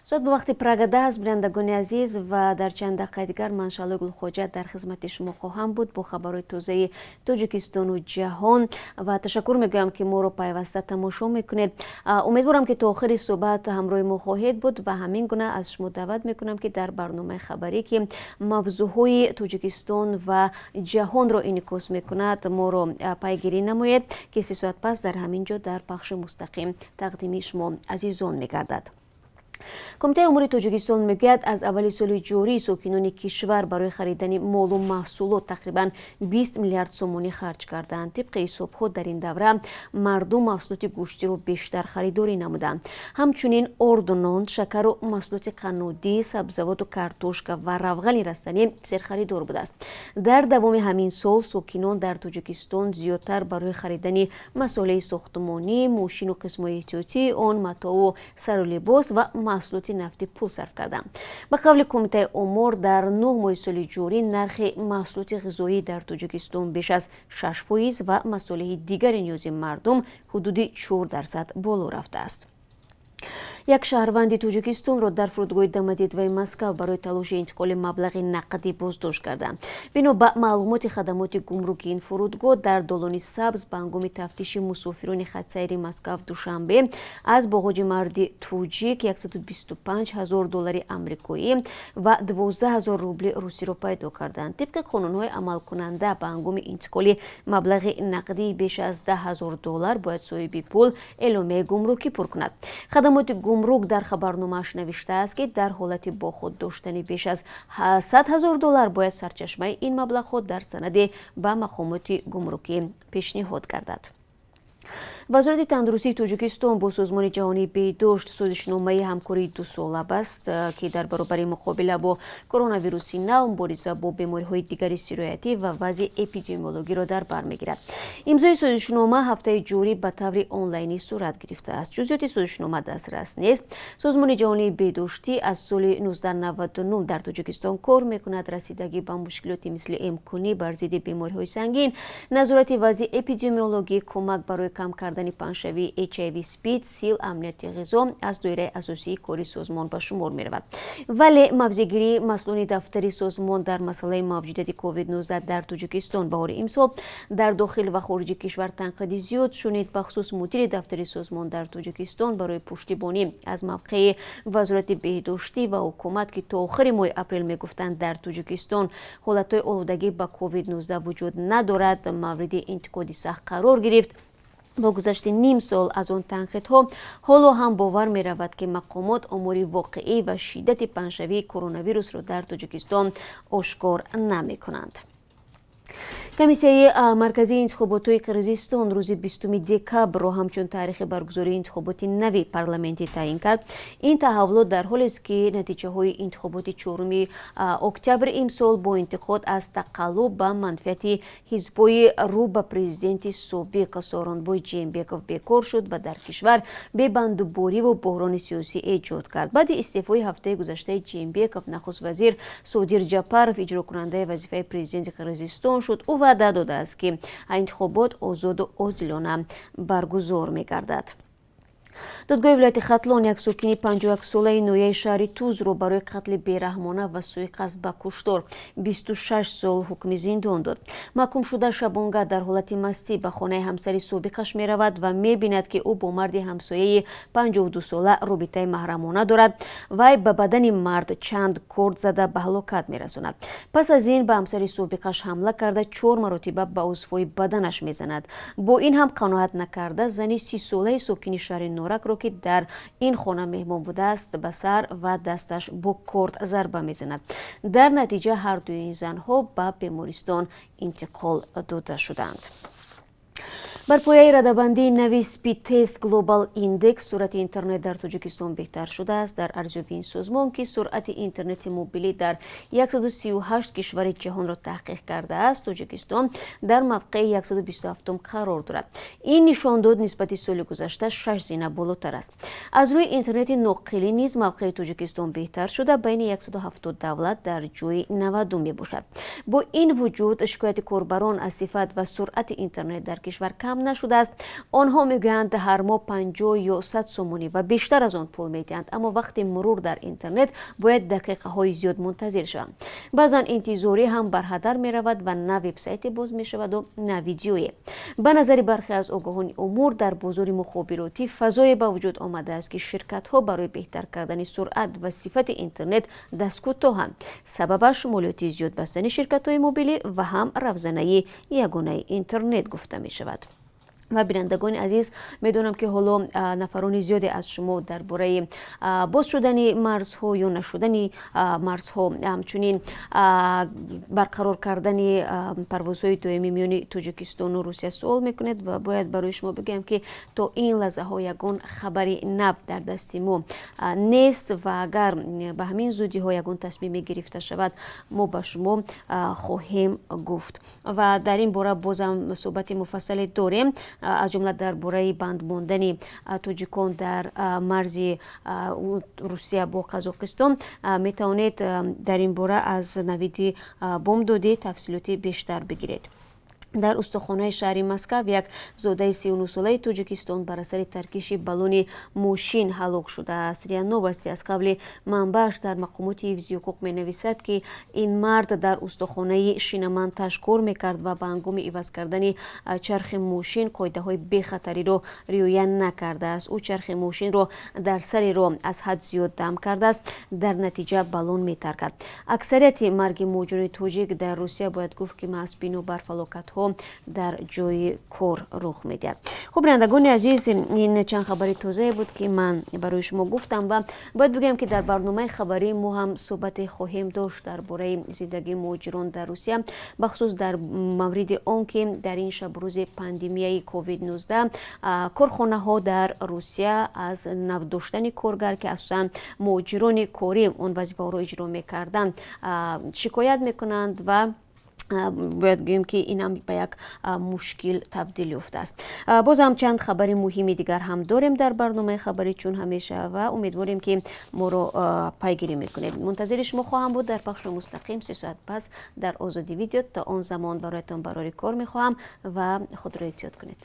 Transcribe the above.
Соат ба вақти Прага 10 аст, бинандагони азиз, ва дар чанд дақиқаи дигар ман, Шаҳлои Гулхоҷа, дар хизмати шумо хоҳам буд бо хабарҳои тозаи Тоҷикистону ҷаҳон. Ва ташаккур мегӯям, ки моро пайваста тамошо мекунед. Умедворам, ки то охири суҳбат ҳамроҳи мо хоҳед буд ва ҳамин гуна аз шумо даъват мекунам, ки дар барномаи хабарӣ, ки мавзӯъҳои Тоҷикистон ва ҷаҳонро инъикос мекунад, моро пайгирӣ намоед, ки 3 соат пас дар ҳамин ҷо дар пахши мустақим тақдими шумо азизон мегардад. Кумитаи омори Тоҷикистон мегӯяд, аз аввали соли ҷорӣ сокинони кишвар барои харидани молу маҳсулот тақрибан 20 миллиард сомонӣ харҷ карданд. Тибқи ҳисобҳо, дар ин давра мардум маҳсулоти гӯштиро бештар харидорӣ намуданд. Ҳамчунин орду нон, шакару маҳсулоти қаннодӣ, сабзавоту картошка ва равғани растанӣ серхаридор будааст. Дар давоми ҳамин сол сокинон дар Тоҷикистон зиёдтар барои харидани масолеҳи сохтмонӣ, мошину қисмҳои эҳтиётии он, матоу сару либос ва маҳсулоти нафтӣ пул сарф карданд. Ба қавли Кумитаи омор, дар 9 моҳи соли ҷорӣ нархи маҳсулоти ғизоӣ дар Тоҷикистон беш аз 6% ва масолеҳи дигари ниёзи мардум ҳудуди 4% боло рафтааст. Як шаҳрванди Тоҷикистонро дар фурудгоҳи Домодедовои Москав барои талоши интиқоли маблағи нақдӣ боздошт карданд. Бино ба маълумоти хадамоти гумруки ин фурудгоҳ, дар долони сабз ба ҳангоми тафтиши мусофирони хатсайри Москав Душанбе аз боғоҷи марди тоҷик 125 ҳазор доллари амрикоӣ ва 12 ҳазор рубли русиро пайдо карданд. Тибқи қонунҳои амалкунанда, ба ҳангоми интиқоли маблағи нақдии беш аз 10 ҳазор доллар бояд соҳиби пул эъломияи гумрукӣ пур кунад. Хадамоти гумрук дар хабарномааш навиштааст, ки дар ҳолати бо худ доштани беш аз 100 ҳазор доллар бояд сарчашмаи ин маблағҳо дар санаде ба мақомоти гумрукӣ пешниҳод гардад. Вазорати тандурустии Тоҷикистон бо Созмони ҷаҳонии беҳдошт созишномаи ҳамкории дусола баст, ки дар баробари муқобила бо коронавируси нав, мубориза бо бемориҳои дигари сироятӣ ва вазъи эпидемиологиро дар бар мегирад. Имзои созишнома ҳафтаи ҷорӣ ба таври онлайнӣ сурат гирифтааст. Ҷузъиёти созишнома дастрас нест. Созмони ҷаҳонии беҳдоштӣ аз соли 1999 дар Тоҷикистон кор мекунад. Расидагӣ ба мушкилоти мисли эмкунӣ бар зидди бемориҳои сангин, назорати вазъи эпидемиологӣ, кӯмак барои кам кардани паҳншавии HIV, СПИД, сил, амнияти ғизо аз доираи асосии кори созмон ба шумор меравад. Вале мавзеъгирии масъулони дафтари созмон дар масъалаи мавҷудияти COVID-19 дар Тоҷикистон баҳори имсол дар дохил ва хориҷи кишвар танқиди зиёд шунид. Бахусус мудири дафтари созмон дар Тоҷикистон барои пуштибонӣ аз мавқеи Вазорати беҳдоштӣ ва ҳукумат, ки то охири моҳи апрел мегуфтанд, дар Тоҷикистон ҳолатҳои олудагӣ ба COVID-19 вуҷуд надорад, мавриди интиқоди сахт қарор гирифт. Бо гузашти ним сол аз он танқидҳо, ҳоло ҳам бовар меравад, ки мақомот омори воқеӣ ва шиддати паҳншавии коронавирусро дар Тоҷикистон ошкор намекунанд. Комиссияи марказии интихоботҳои Қирғизистон рӯзи 20 декабрро ҳамчун таърихи баргузории интихоботи нави парламентӣ таъин кард. Ин таҳаввулот дар ҳолест, ки натиҷаҳои интихоботи 4 октябри имсол бо интиқод аз тақаллуб ба манфиати ҳизбҳои рӯ ба президенти собиқ Сооронбой Ҷеенбеков бекор шуд ва дар кишвар бебандубориву буҳрони сиёсӣ эҷод кард. Баъди истеъфои ҳафтаи гузаштаи Ҷеенбеков, нахуст вазир Содир Ҷапаров иҷрокунандаи вазифаи президенти Қирғизистон шуд. Ӯ ваъда додааст, ки интихобот озоду одилона баргузор мегардад. Додгоҳи вилояти Хатлон як сокини 51-солаи ноҳияи шаҳри Тузро барои қатли бераҳмона ва сӯиқасд ба куштор 26 сол ҳукми зиндон дод. Маҳкумшуда шабонгаҳ дар ҳолати мастӣ ба хонаи ҳамсари собиқаш меравад ва мебинад, ки ӯ бо марди ҳамсояи 52-сола робитаи маҳрамона дорад. Вай ба бадани мард чанд корд зада, ба ҳалокат мерасонад. Пас аз ин ба ҳамсари собиқаш ҳамла карда, чор маротиба ба узвҳои баданаш мезанад. Бо ин ҳам қаноат накарда, зани 30-солаи сокини шаҳри Норакро, ки дар ин хона меҳмон будааст, ба сар ва дасташ бо корд зарба мезанад. Дар натиҷа ҳардуи ин занҳо ба бемористон интиқол дода шуданд. Бар пояи радабандии нави Speedtest Global Index, суръати интернет дар Тоҷикистон беҳтар шудааст. Дар арзёбии ин созмон, ки суръати интернети мобилӣ дар 138 кишвари ҷаҳонро таҳқиқ кардааст, Тоҷикистон дар мавқеи 127 қарор дорад. Ин нишондод нисбати соли гузашта шаш зина болотар аст. Аз рӯи интернети ноқилӣ низ мавқеи Тоҷикистон беҳтар шуда, байни 170 давлат дар ҷои 90-ум мебошад. Бо ин вуҷуд, шикояти корбарон аз сифат ва суръати интернет дар кишвар кам. Нашудааст. Онҳо мегӯянд, ҳар моҳ 50 ё 100 сомонӣ ва бештар аз он пул медиҳанд, аммо вақти мурур дар интернет бояд дақиқаҳои зиёд мунтазир шаванд. Баъзан интизорӣ ҳам барҳадар меравад ва на вебсайте боз мешаваду на видеое. Ба назари бархе аз огоҳони умур, дар бозори мухобиротӣ фазое ба вуҷуд омадааст, ки ширкатҳо барои беҳтар кардани суръат ва сифати интернет дасткӯтоҳанд. Сабабаш молиёти зиёд бастани ширкатҳои мобилӣ ва ҳам равзанаи ягонаи интернет гуфта мешавад. Ва, бинандагони азиз, медонам, ки ҳоло нафарони зиёде аз шумо дар бораи боз шудани марзҳо ё нашудани марзҳо, ҳамчунин барқарор кардани парвозҳои доимӣ миёни Тоҷикистону Русия суол мекунед. Ва бояд барои шумо бигӯям, ки то ин лаҳзаҳо ягон хабари нав дар дасти мо нест ва агар ба ҳамин зудиҳо ягон тасмиме гирифта шавад, мо ба шумо хоҳем гуфт ва дар ин бора бозам суҳбати муфассале дорем, аз ҷумла дар бораи банд мондани тоҷикон дар марзи Русия бо Қазоқистон. Метавонед дар ин бора аз Навиди Бомдодӣ тафсилоти бештар бигиред. Дар устохонаи шаҳри Москав як зодаи 39-солаи Тоҷикистон бар асари таркиши баллони мошин ҳалок шудааст. РИА Новости аз қавли манбааш дар мақомоти ҳифзи ҳуқуқ менависад, ки ин мард дар устохонаи шиномонтаж кор мекард ва ба ҳангоми иваз кардани чархи мошин қоидаҳои бехатариро риоя накардааст. Ӯ чархи мошинро дар сари роҳ аз ҳад зиёд дам кардааст, дар натиҷа баллон метаркад. Аксарияти марги муҳоҷирони тоҷик дар Русия, бояд гуфт, ки маҳз бинобар фалокатҳо дар ҷои кор рух медиҳад. Хуб, бинандагони азиз, ин чанд хабари тозае буд, ки ман барои шумо гуфтам. Ва бояд бигӯям, ки дар барномаи хабарии мо ҳам суҳбате хоҳем дошт дар бораи зиндагии муҳоҷирон дар Русия, бахусус дар мавриди он ки дар ин шабрӯзи пандемияи COVID-19 корхонаҳо дар Русия аз навдоштани коргар, ки асосан муҳоҷирони корӣ он вазифаҳоро иҷро мекарданд, шикоят мекунанд. Ва бояд гӯем, ки ин ҳам ба як мушкил табдил ёфтааст. Боз ҳам чанд хабари муҳими дигар ҳам дорем дар барномаи хабарӣ, чун ҳамеша, ва умедворем, ки моро пайгирӣ мекунед. Мунтазири шумо хоҳам буд дар пахши мустақим 3 соат пас дар Озодӣ Видео. То он замон бароятон барори кор мехоҳам ва худро эҳтиёт кунед.